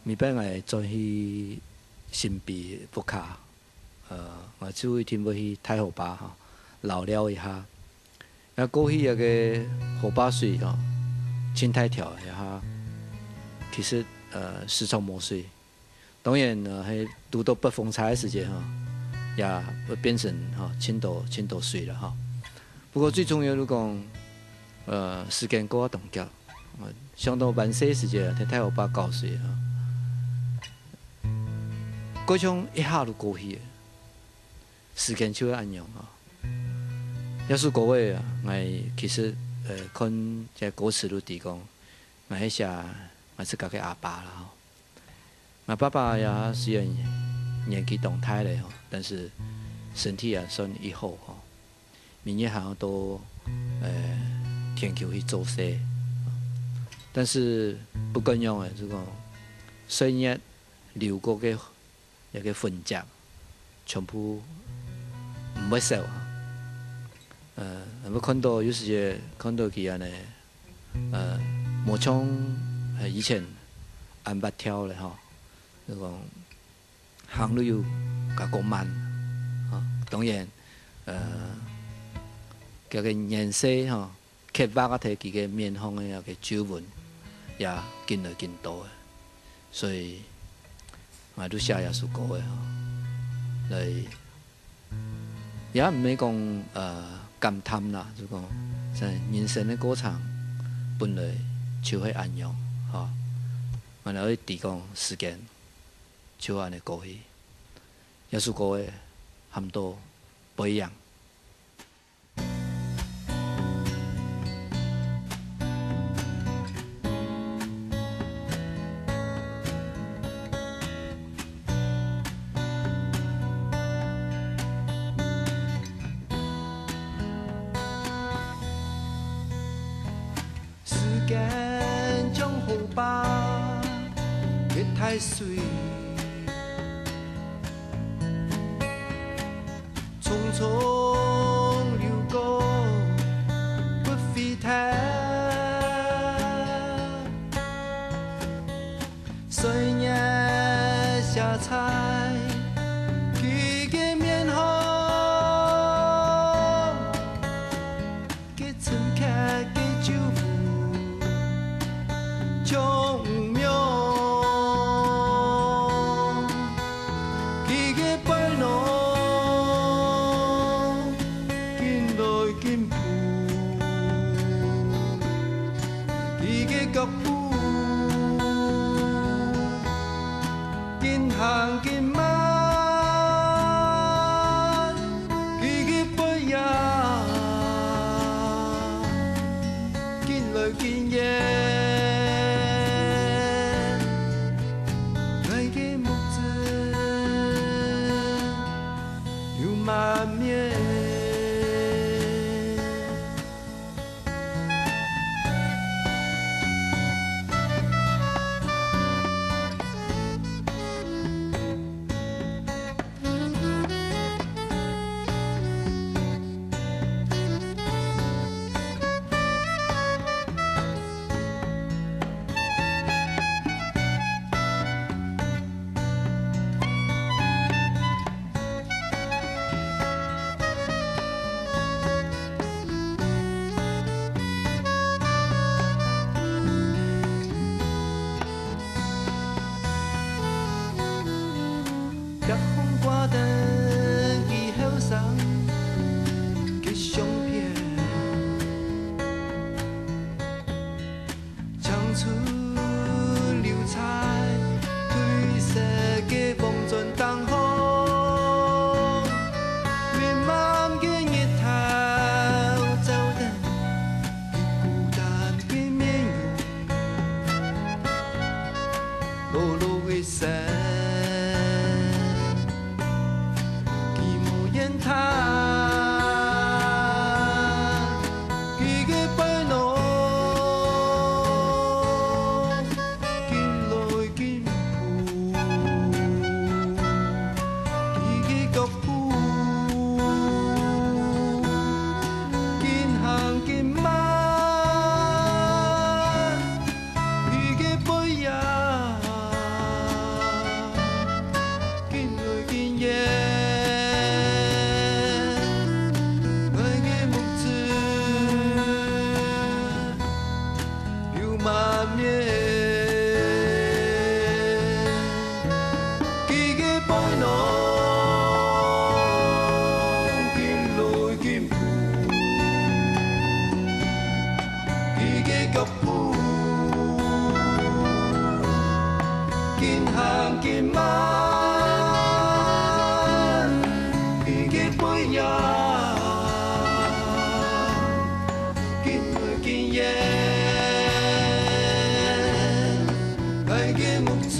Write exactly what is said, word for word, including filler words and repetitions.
每擺𠊎轉去新埤屋下，呃，𠊎就一定會去大河壩吼，遶尞一下。啊過去該个河壩水吼，盡大條，這下其實，呃，時常無水。當然，呃，係堵到發風搓个時節吼，也會變成吼，盡多，盡多水了吼。不過最重要就講，呃，時間過啊當遽，呃，想到還細時節，在大河壩搞水吼，過像一下就過去了，時間就會恁樣吼。這首歌仔啊，𠊎其實，呃，看這歌詞就知講，𠊎係寫𠊎自家个阿爸啦吼。 𠊎爸爸也雖然年紀當大了吼，但是身體也算已好吼，每日還愛到，呃，田坵去做事。但是不管仰仔，就講，歲月流過个，該个痕跡，全部毋會少啊。 呃，𠊎看到，有時節看到佢恁呢，呃，無像，呃，以前恁活跳了吼，就講行路又較過慢，吼，當然，呃，佢个年歲吼，刻畫啊在佢个面項个該个皺紋也緊來緊多了，所以，𠊎就寫這首歌仔吼，來 也毋係講，呃，感嘆啦，就講在人生个過程，本來就係恁樣，吼。𠊎兜會知講時間就恁呢過去，這首歌仔喊做《背影》。 時間像河壩个大水，匆匆流過，不回頭。 歲月寫在佢个面項，佢深刻个皺紋像烏夢。佢个背囊緊來緊步，佢个腳步 緊行緊慢，佢个背影緊來緊遠，𠊎个目汁流滿面。 夜空掛燈，佢後生个相片，青春流在褪色个黃磚頂項，明暗个日頭照等佢孤單个面容。 落落个雪，佢無言嘆，佢个背囊面，佢个背囊緊來緊步，佢个腳步緊行緊慢，佢个背影緊來緊遠。 𠊎个目珠